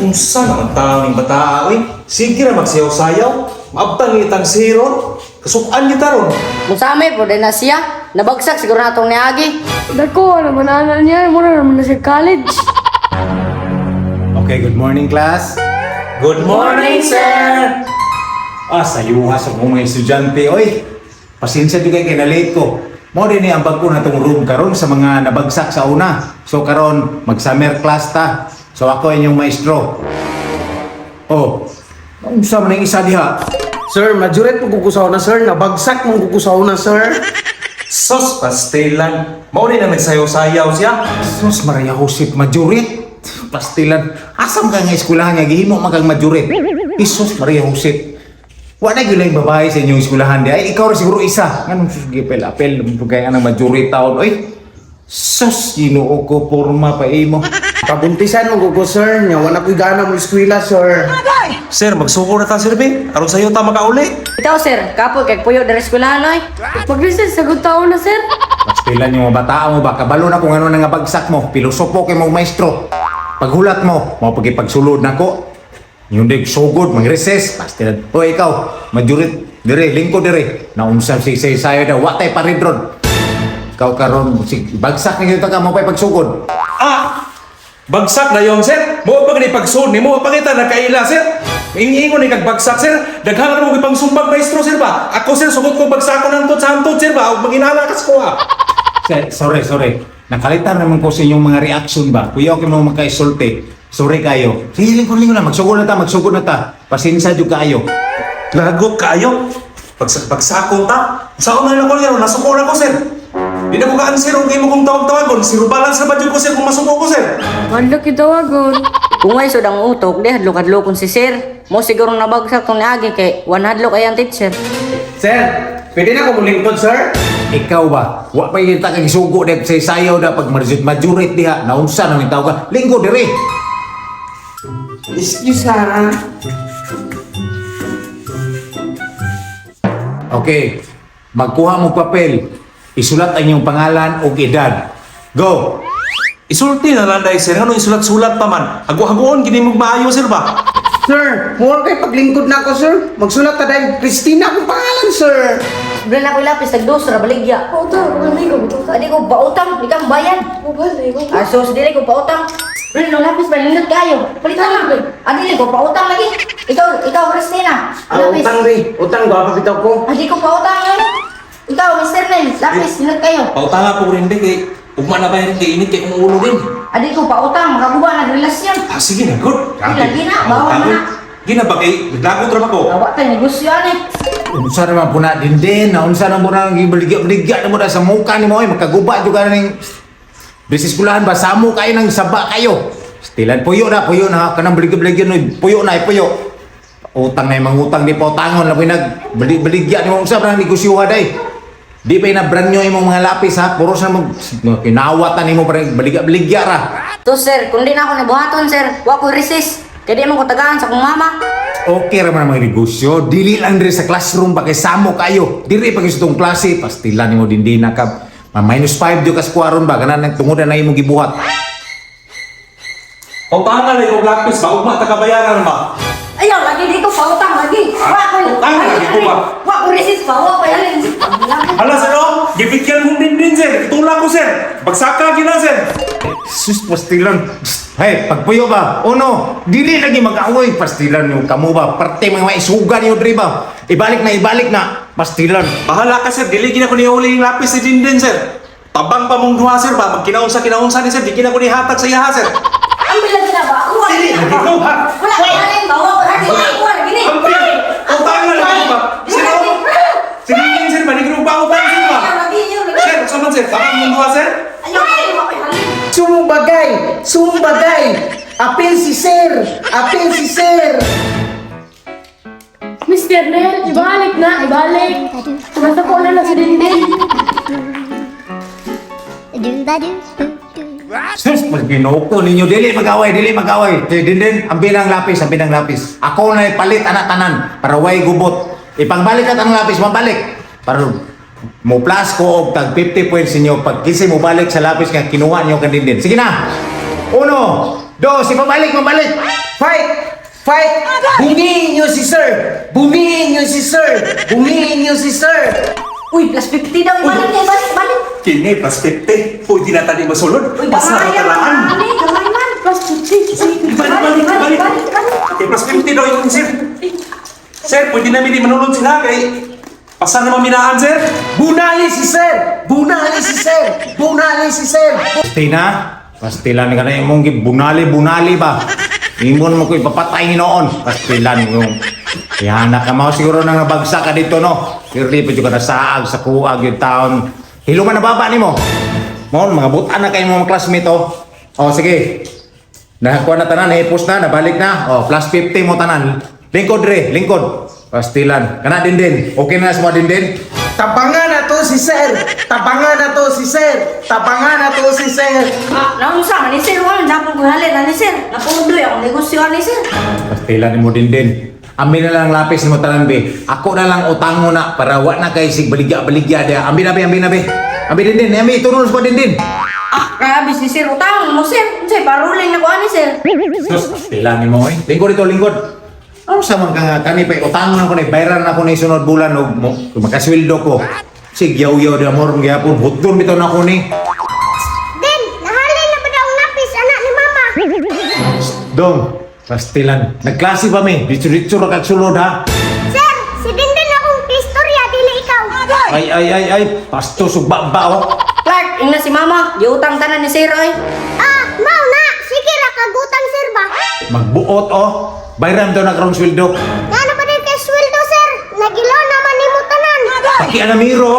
Unsa naman tao ning bataa oy? Sige ra magsayaw-sayaw, maabtan ni itang siron, kasukan ni taron. Kung sa amin, pwede na siya. Nabagsak siguro na itong niagi. Dako, naman ana niya, mura naman na siya college. Okay, good morning, class. Good morning, sir. Ah, sayuha sa kong mga estudyante. Oy, pasensya jud kay kinalate ko. Mo din ni ang bag-o na tong room karon sa mga nabagsak sa una. So karon mag-summer class ta. So ako inyong maestro. Oh, unsa man ang isa diha? Sir, majuret mo kukusaw na, sir. Nabagsak mong kukusaw na, sir. Sos pastilan. Mao ni na nagsayaw-sayaw siya. Sus Maria Josep, majurit. Pastilan. Asam ka nga eskwelahan nga gihimo man kang majurit. Isus Maria Josep. Wa na gyud babae sa inyong eskwelahan di. Ay, ikaw ra siguro isa. Nganong sus gipel apel bugay anang majurit taon oy. Sus, Ginoo ko, porma pa imo. Pabuntisan mo kuko, sir. Nya wala ko'y gana mo eskwela, sir. Sir, magsuko na ta, sir, be. Aron sayo ta makauli. Ikaw, sir, kapoy kay puyo dari eskwelahan, oy. Mag-recess, sagot tao na, sir. Pastilan yung mga bataa mo ba? Kabalo na kung ano na nga bagsak mo. Pilosopo kay mong maestro. Paghulat mo, mao pagipagsulod nako. Yung dig sugod, mag-recess. Pastilan. O ikaw, majurit, dire, lingko dire. Naunsa si say sayo na, watay pa rin ron. Ikaw karon si bagsak ni kita ka mo pa'y pagsugod. Ah! Bagsak na yon, sir. Mo pa gani pagsud nimo pa kita nakaila, sir. Ingingon ni kag bagsak, sir. Daghan ra mo gipangsumbag maestro, sir ba? Ako, sir, sugot ko bagsakon hantod sa hantod, sir ba? Og manginala kas ko ha. Sorry, sorry. Nakalitan naman ko sa inyong mga reaction ba? Kuya, okay mo makaisulti. Sorry kayo. Sige, lingkod lingkod na. Magsugod na ta, magsugod na ta. Pasensya jud kaayo. Lagot kaayo. Bagsak bagsakon ta. Sa una na ko niya, nasuko na ko, sir. Di na ko kaan, sir, og imo kong tawag-tawagon. Zero balance na ba jud ko, sir, kung masuko ko, sir. Madlok itawagon. Kung ay sud ang utok, di hadlok-hadlokon si sir. Mo siguro nabagsak tong niagi kay one hadlok ay ang teacher. Sir, pwede na ko mulingkod, sir? Ikaw ba? Wa pa kita kag sugo dek say sayaw da pag majurit majurit diha naunsa nang tawag ka. Linggo dire. Excuse ha. Okay. Magkuha mo papel. Isulat ang inyong pangalan ug edad. Go. Isulti na lang dai, sir. Ano isulat-sulat pa man? Hago-hagoon gini mo maayo, sir ba? Sir, mura kay paglingkod na ako, sir. Magsulat ta dahil Christina akong pangalan, sir. Bili na ko lapis tag dos ra baligya. Pautang, kami ko, pautang. Adi ko pautang, di ka bayad. Mobile, ko. Ah, sus, dili ko pautang. Bili no lapis ba nindot kayo. Palit na lang. Adi ko pautang lagi. Ikaw, ikaw Christina. Ah, Lapis. utang, re. Utang, gwapa bitaw ko. Adi ko pautang yun. Ikaw, Mr. Nel, lapis nindot kayo. Pautanga po rin kay ugma na ba rin kay init kay kung ulo din. Adi ko pautang, makaguba na relasyon. Ah, sige na, good. Lagi na, bawal na. Gina ba kay naglagot ra ba ko? Awa tayo negosyo ani. Unsa naman po na din din, na unsa naman po na gibaligya-baligya na mo na sa mukha ni mo ay makaguba jud ka ning Bisis kulahan ba samo kayo nang saba kayo. Stilan puyo na kanang baligya-baligya no puyo na ay puyo. Utang na yung mangutang di pa utangon na pinag baligya ni mo unsa man ang negosyoha day. Di pa na brand new imong mga lapis ha, puro sa mo kinawatan nimo pa baligya-baligya ra. To sir, kung di na ako nabuhaton sir, wa ko resist. Kaya di man ko tagaan sa akong mama. Okay ra man ang mga negosyo, dili lang diri sa classroom ba kay samo kayo. Diri pa gyud sa tong klase, pastilan nimo din din na ka. Ma minus 5 jud ka sa kuwaron ba kanan nang tungod na imong gibuhat. Pautanga lang yung lapis ba? Ugma ta kabayaran ba? Ayaw, lagi dito, pautang lagi. Wa ko. Utang lagi ko ba? Wa ko resist pa, wa ko yan. Hala sir, oh! Gibigyan mong din din, sir. Itulak ko, sir. Bagsaka gina, sir. Sus, pastilan. Psst, hey, pagpuyo ba? Uno, dili lagi mag-away. Pastilan yung kamo ba? Parte mga maisuga niyo diri ba? Ibalik na, ibalik na. Pastilan. Bahala ka, sir. Dili gina ko ni huli yung lapis si Dindin, sir. Tabang pa mong duha, sir ba? Magkinaunsa, kinaunsa ni sir. Di gina ko ni hatag sa iyaha, sir. Ang bilang gina ba? Wa Dili, lagi ko, ha? Wala ko halin ba? Wa ko halin. Wa lagi ni. Ang bilang! Utang na lagi ba? Sir, oh! Si Dindin, sir ba? Di ko pa utang, sir ba? Ayaw, lagi yun, lagi. Sir, saman, sir. Tabang mong duha, sir. Ayaw, lagi wa ko halin. Sumbagay! Sumbagay! Apil si sir! Apil si sir! Mr. Nel, ibalik na, ibalik. Nasa ko na lang si Dindin. Sus, pag ginoo ninyo, dili mag-away, dili mag-away. Di- Din din, ang binang lapis, ang binang lapis. Ako na ipalit, anak tanan, para way gubot. Ipangbalik at ang lapis, mabalik. Para mo plus ko og tag 50 points ninyo pag kisi mo balik sa lapis nga kinuha niyo kan din. Sige na. Uno, Do, si pabalik, mabalik. Fight! Fight! Bungiin niyo si sir! Bungiin niyo si sir! Bungiin niyo si sir! Uy, plus 50 daw. Ibalik niya, ibalik, ibalik. Kini, plus 50. Pwede na tani masulod. Uy, Basta gamay kataraan. man. Ani, gamay man. Plus 50. Balik, balik, balik. Okay, plus 50 daw yun, sir. Sir, pwede na mi manulod sila kay pasar na maminaan, sir. Bunali si sir! Bunali si sir! Bunali si sir! Tina, pastilan ka na imong gibunali-bunali ba? Imo mo ko ipapatay hinoon. Pastilan yung Ihana ka mao siguro nang nabagsak ka dito no. Pirli pa jud ka nasaag sa kuag yung taon. Hilo man na baba nimo. Mo mga butan na kay mga classmate oh. Oh sige. Nakakuha na tanan, nahipos na, nabalik na. Oh, plus 50 mo tanan. Lingkod re, lingkod. Pastilan. Kana din din. Okay na sa mga din din. Tabangan na to si sir! Tabangan na to si sir! Tabangan na to si sir! Ah, naunsa man ni sir, wala na ko halin na ni sir. Napundo akong negosyo ani sir. Pastilan mo din din. Amin na lang lapis mo tanan be. Ako na lang utang mo na para wa na kay sig baligya-baligya dia. Amin na be, amin na be. Amin din din, amin tunol ko din din. Ah, grabe si sir utang mo sir. Unsay paruling na ko ani sir. Sus, pastilan nimo oy. Lingkod ito, lingkod. Ano sa man ka nga kani pa utang na ko ni bayran na ko ni sunod bulan og mo makasweldo ko. Sig yaw-yaw di amor gyapon hutdon bitaw na ko ni. Din, nahalin na ba daw ang lapis, anak ni mama? Dong, pastilan. Nagklase pa mi. Ditso-ditso ra kag sulod ha. Sir, si Dindin akong pistorya, dili ikaw. Ay ay ay ay, pasto sugba ba oh. Clark, ingna si mama, giutang tanan ni sir oy. Ah, mao na, sige ra kagutang sir ba? Magbuot oh. Bayran to na karong sweldo. Ngano pa din kay sweldo, sir? Nagilo naman nimo tanan. Pakialamiro.